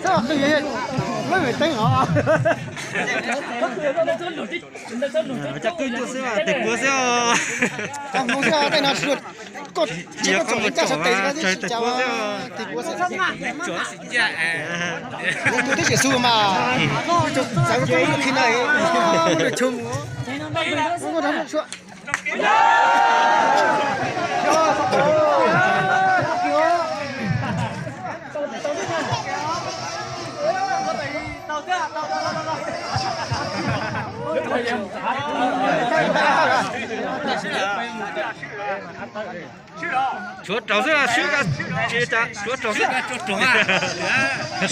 Cov kwj tuaj xwb, tes puav xwb os. Koj hmoov xwb, tej no tsis, koj tsis, koj tsom caj sawv tes, koj twb tsis cas, tes puav xwb. Tus twb xiam xu mas, txawv koj khi na, mus rau choo mus. Tshuav raug xwb, swb, tshuav raug xwb.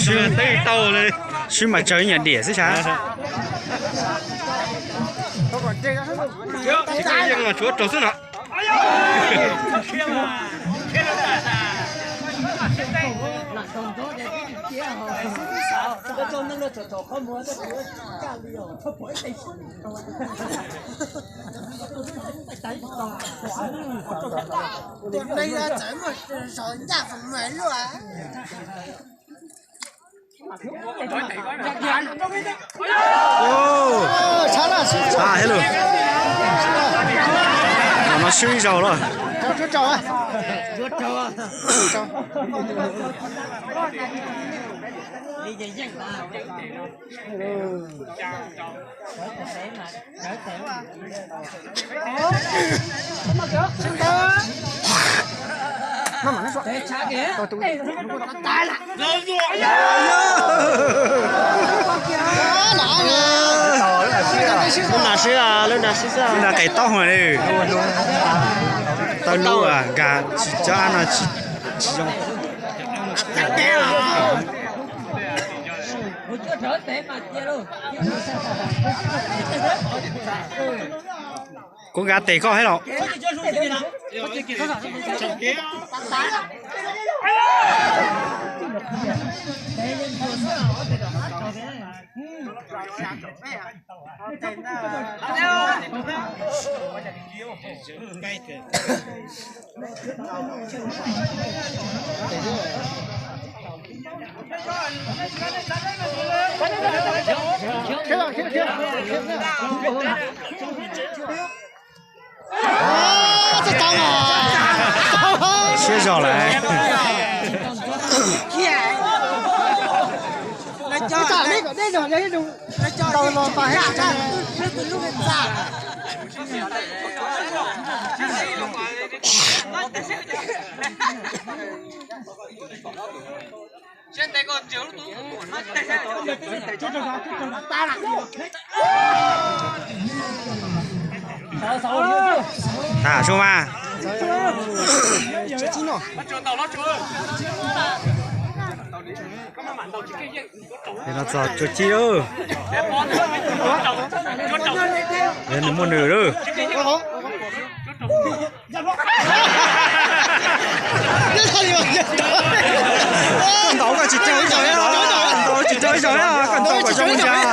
Swb tau li, swb mas tsawg nyuag diam xwb sas. Tshuav raug xwb no. Tus neeg txawm muaj zog ncaj feem mas luaj. Tshab thiab lawm. No swb ib zaug lawm. Lub nas sib, lub nas sib xwb, lub nas qes taub hau li. Tau lub nkag tsis, cov ab no tsis zoo. Kuv nkag tes koj thiab los? Siab zog lawm. Tag su mas. Nws txog tsuas ci lawm. Nws muaj nws lawm. Koj ntaus koj tsis caug ib zaug, ntaus tsis caug ib zaug, koj ntaus kom zoo ib zaug.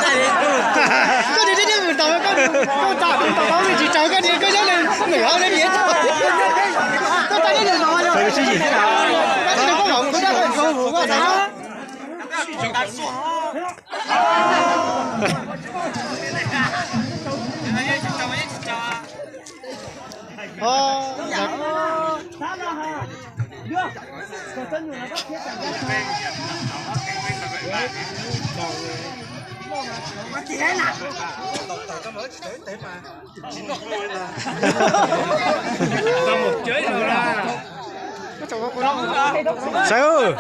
Saib.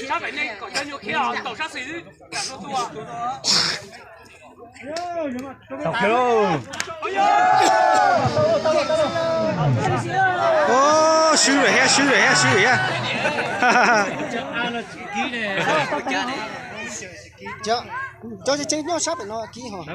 Sab pem nej kom cov nyuag khiav ntaus sab xis xwb. Swb lawm thiab, swb lawm thiab, swb lawm thiab. Cov tseem ceeb nyob sab pem no kib hos.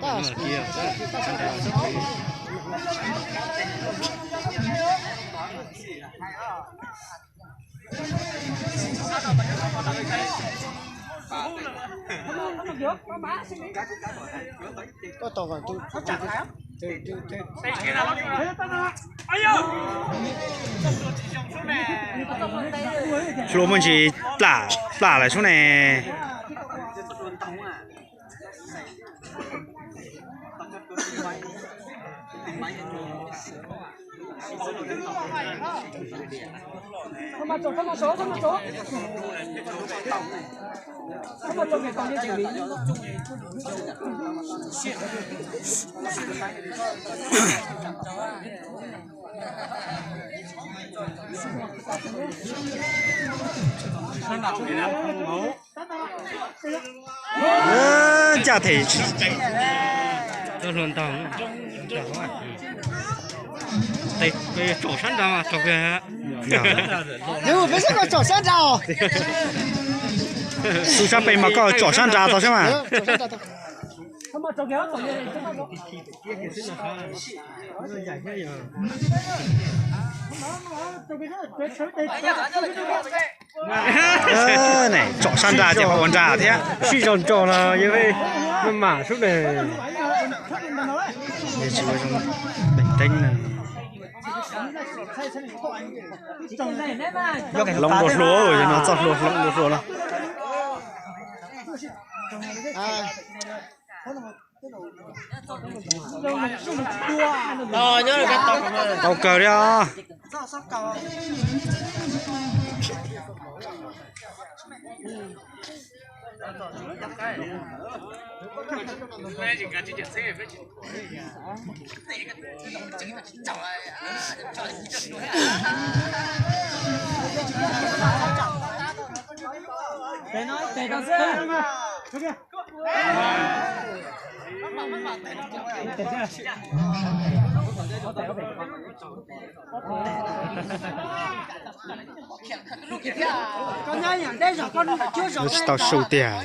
Hlua muaj ntsis plam plam lawm sub ne. Caj them. Tsom sab nrad, tsom sab nrad. Xu sab pem mas koj tsom sab nrad tau sab mas. Tsom sab nrad ces ho ua nrad thiab. Sib zog ntso no yog maj mam sub ne. Tsis ua zoo, teeb teeb na. Hloov dua hlua, no txoj hlua hloov dua hlua no. Tau kawg li os. Tsis tau su tiag.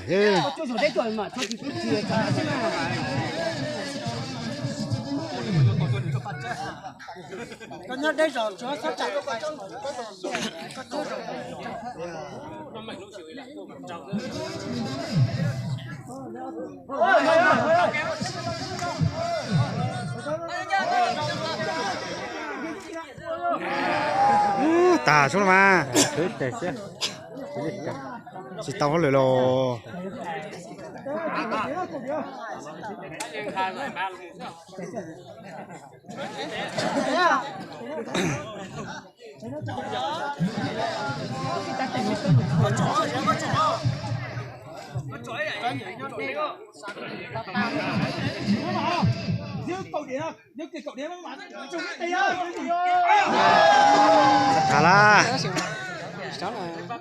Tag sub no mas. Tsis tau hauj lwm los. Tham lawm.